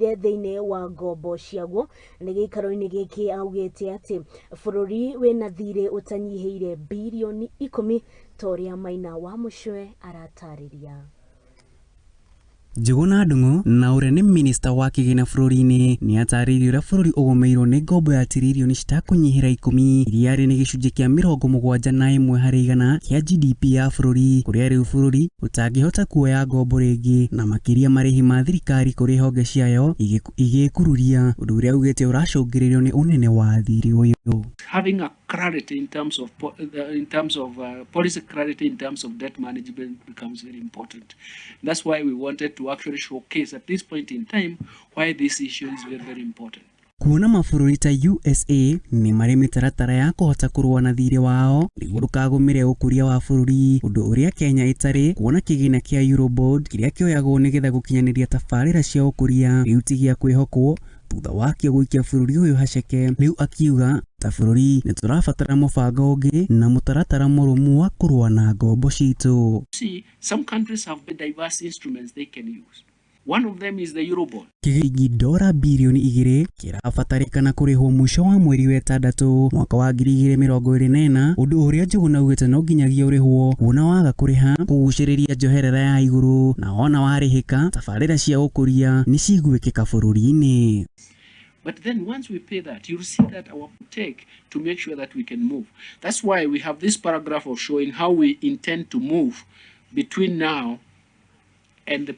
Ũgũmĩire thĩinĩ wa ngombo ciaguo. Nĩ gĩikaro-inĩ gĩkĩ augĩte atĩ bũrũri wĩna thirĩ ũtanyihĩire birioni 10 ta ũrĩa Maina wa Mũcwe aratarĩria. Njũgũna Ndung'u na ũrĩa nĩ minista wa kĩgĩna bũrũri-inĩ nĩ atarĩirie ũrĩa bũrũri ũgũmĩirwo nĩ ngombo ya tiririoni citakũnyihĩra 10 iria arĩ nĩ gĩcunjĩ kĩa 71% kĩa GDP ya bũrũri, kũrĩa rĩu bũrũri ũtangĩhota kuoya ngombo rĩngĩ, na makĩria marĩhi ma thirikari kũrĩ honge ciayo igĩkururia, ũndũ ũrĩa augĩte ũracũngĩrĩrio nĩ ũnene wa thirĩ ũyũ. Having a clarity in terms of policy clarity in terms of debt management becomes very important. That's why we wanted to actually showcase at this point in time why this issue is very, very important. Kuona mabũrũri ta USA nĩ marĩ mĩtaratara ya kũhota kũrũa na thirĩ wao nĩguo ndũkagũmĩre ũkũria wa bũrũri, ũndũ ũrĩa Kenya ĩtarĩ, kuona kĩgĩna kĩa Eurobond kĩrĩa kĩoyagwo nĩgetha gũkinyanĩria tabarĩra cia ũkũria rĩu ti gĩa kwĩhokwo thutha wakĩo gũikia bũrũri ũyũ haceke. Rĩu akiuga ta bũrũri nĩ tũrabatara mũbango ũngĩ na mũtaratara mũrũmu wa kũrũa na ngombo citũ. See, some countries have diverse instruments they can use. One of them is the Eurobond. Kĩgĩna dora birioni 2 kĩrabatarĩkana kũrĩhwo mũico wa mweri wa ĩtandatũ mwaka wa 2024, ũndũ ũrĩa Njũgũna augĩte no nginyagia ũrĩhwo, kuona waga kũrĩha kũgucĩrĩria njoherera ya igũrũ, na wona warĩhĩka tabarĩra cia ũkũria nĩ cigwĩkĩka bũrũri-inĩ. But then once we pay that, you'll see that our take to make sure that we can move. That's why we have this paragraph of showing how we intend to move between now and the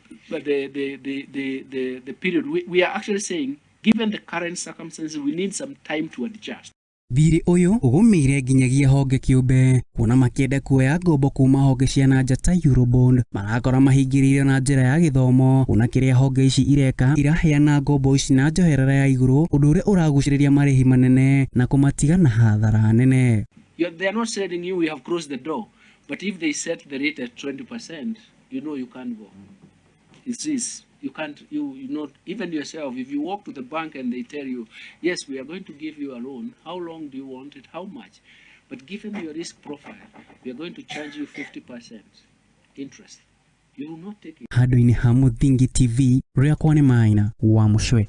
period. We are actually saying, given the current circumstances, we need some time to adjust. Thirĩ ũyũ ũgũmĩire nginyagia honge kĩũmbe, kuona makĩenda kuoya ngombo kuma honge cia na nja ta Eurobond marakora mahingĩrĩirio na njĩra ya gĩthomo, kuona kĩrĩa honge ici ireka iraheana ngombo ici na njoherera ya igũrũ, ũndũ ũrĩa ũragucĩrĩria marĩhi manene na kũmatiga na hathara nene. They are not telling you we have closed the door, but if they set the rate at 20%, you know you can't go. It's this. You can't, you not, even yourself, if you walk to the bank and they tell you, "Yes, we are going to give you a loan, how long do you want it, how much? But given your risk profile, we are going to charge you 50% interest." You will not take it. Handũ-inĩ ha Mũthingi TV, rĩakwa nĩ Maina wa Mũcwe.